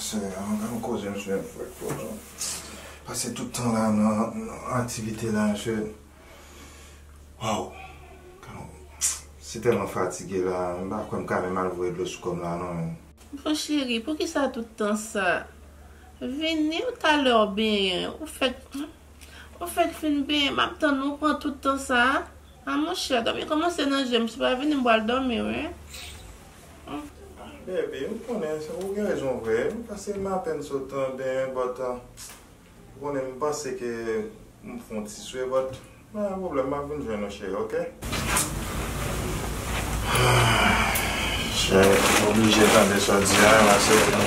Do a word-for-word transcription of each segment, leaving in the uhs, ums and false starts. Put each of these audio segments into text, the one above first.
Sè, an, an koze, mesye, fè koze. Pase tout tan la nan, nan aktivite la, mesye. Waw. Si tèlman fatige la, m pa kwè m ka menm al voye dlo sou kò m la, non. Bon, cheri, poukisa tout tan sa? Vini, ou talè w benyen, ou fèk, ou fèk fin benyen, m ap tann ou pran tout tan sa. A, monchè, dòmi kòmanse nan je m, si w pa vini, m pral dòmi, wi. Bebe, ou konnen, se ou gen rezon vre. M panse m apèn sot an benyen, but, uh, ou konnen, m panse ke m fè yon ti swe, but pa gen pwoblèm, m ap vin jwenn ou, cheri, oke? Cheri, m oblije tande sa w di a, paske m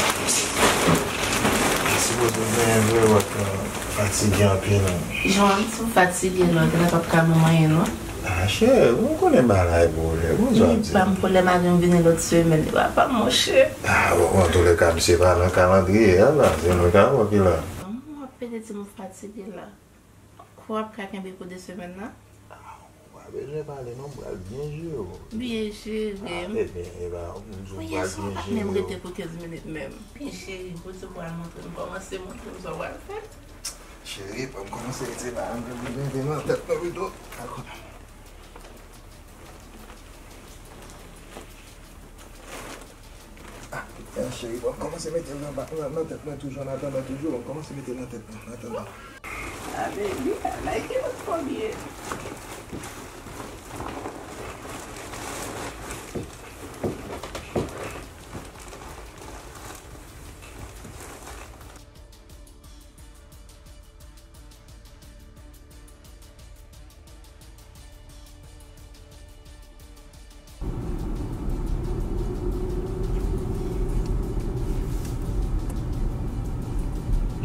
sipoze benyen vre, but, uh, fatige anpil. Jan m di w fatige, lòt la p ap ka ban m anyen, non. Ah, cheri, ou konnen bagay pwoblèm. Ou sa di? Li pa m pwoblèm, a gen vini lòt semèn. Li pa pa m, monchè. Ah, bon, antouleka, misye pa nan kalandriye a la. Se nou ka wè ki la. Kòman w ap pede di m ou fatige la? Ou ap ka kenbe pou de semèn nan? Ah, ou pa bezwen pale non, m pral byen jere w. Byen jere m. Ah, ebyen, e ba, m di w m pral byen jere w. Kounye a sa w pa t menm rete pou kenz minit menm. Byen jere m, pou di w pral montre m, kòmanse montre m sa w pral fè. Cheri, pa m kòmanse retire bagay m te vle mete nan tèt mwen pito. Dakò. Ah, cheri, pa m kòmanse mete l nan, nan, nan tèt mwen toujou, an atandan toujou, pa m kòmanse mete l nan tèt mwen, an atandan. Ah, baby, I like it, twò byen.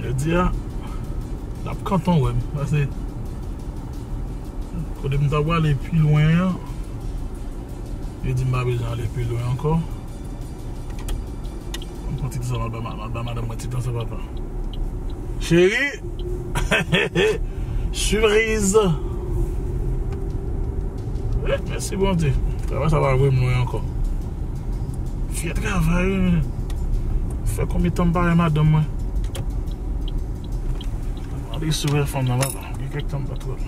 Jodi a, n ap kanpe wè m, paske kote m ta prale pi lwen an, yo di m pa bezwen ale pi lwen ankò. Mwen pran ti tan sa, m al ba ma-, m al ba madanm mwen ti tan sa, papa. Cheri! Sipriz! Eh, mèsi Bondye. Travay sa pa voye m lwen ankò. Fè travay, wi. Fè konbyen tan m pa wè madanm mwen? Mande si w wè fanm nan, papa. Gen kèk tan m pa t wè l.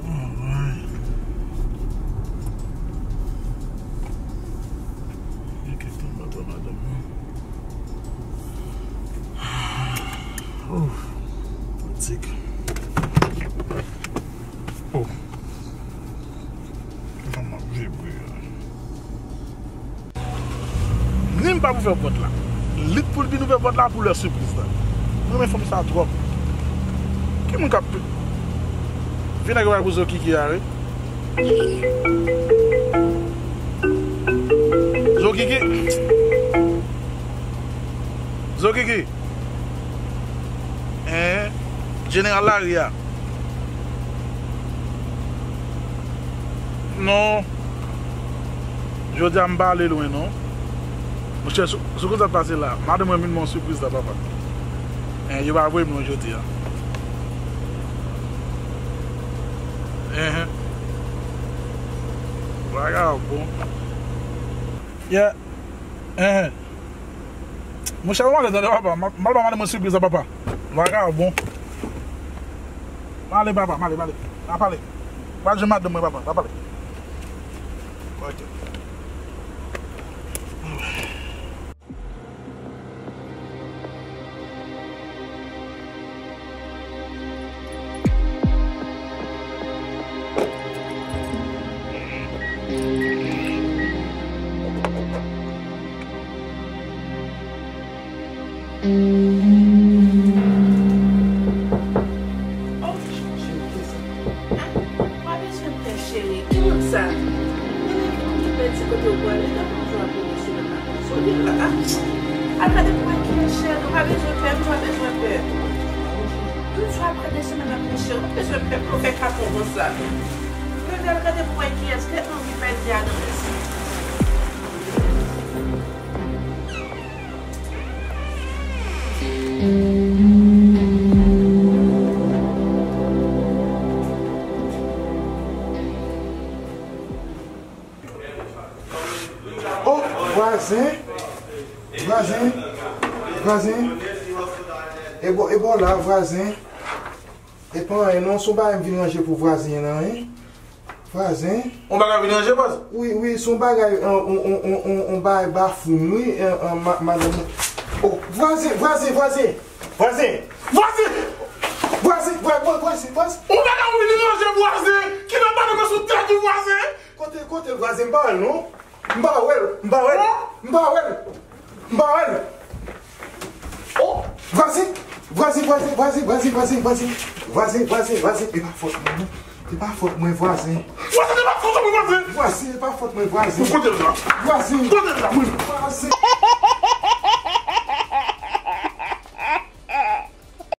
Alright. Gen kèk tan m pa t wè madanm mwen. Oh, pratik. Oh. Fanm nan vibre. Ni m pa pou fè pòt la. Li t pou l vin ouvè pòt la pou lè sipriz la. Mwen renmen fanm sa twòp. Ki moun k ap vin ak bagay pou Zokiki a, wi? Zokiki. Zokiki. Hein? Jeneral lari a. Non. Jodi a m pa ale lwen non. Monchè, sou, sou kote sa t pase la, madanm mwen vin ban m sipriz la, papa. Hein, yo pa voye m lwen jodi a. Enhen. Bagay bon. Yeah. Enhen. Monchè, m ale tande papa. M al ba madanm mwen sipriz la, papa. Bagay bon. M ale, papa, m ale, m ale. M ap pale. Pa jwenn madanm mwen, papa. M ap pale. Ok. Oh, cheri, kisa? Ah, pa bezwen pè, cheri. Ki moun sa? Gen nèg moun ki pèdi kote yo pral, li tankou m jwe ak ou de semèn la. Sou li la, ah. Al gade pou wè kiyès, cheri. Nou pa bezwen pè, nou pa bezwen pè. Nou jwe apre de semèn la, monchè. Nou pa bezwen pè pou nou fè katon konsa. Leve al gade pou wè kiyès. Kèt moun ki pèdi a nan mesi. Oh, vwazen! Vwazen, vwazen, e bò, e bò la, vwazen. E pa anyen non, se yon bagay m vin ranje pou vwazen an, wi. Vwazen. Yon bagay vin ranje, baz? Wi, wi, se yon bagay, yon, yon, yon, yon, yon bagay bafoun, wi, yon, yon, ma-, madanm. Oh, vwazen, vwazen, vwazen. Vwazen! Vwazen! Vwazen, vwa-, vwa-, vwazen, vwazen. Yon bagay vin ranje, vwazen! Ki nan pale mwen sou tèt ou, vwazen? Kote, kote l, vwazen, m pa wè l, non. M pa wè l, m pa wè l, m pa wè l, m pa wè l. Oh, vwazen, vwazen, vwazen, vwazen, vwazen, vwazen, vwazen, vwazen, vwazen, vwazen, e pa fòt mwen, non. E pa fòt mwen, vwazen. Vwazen, e pa fòt mwen, vwazen. Vwazen, e pa fòt mwen, vwazen. Kote l la? Vwazen. Kote l la? Mwen, vwazen.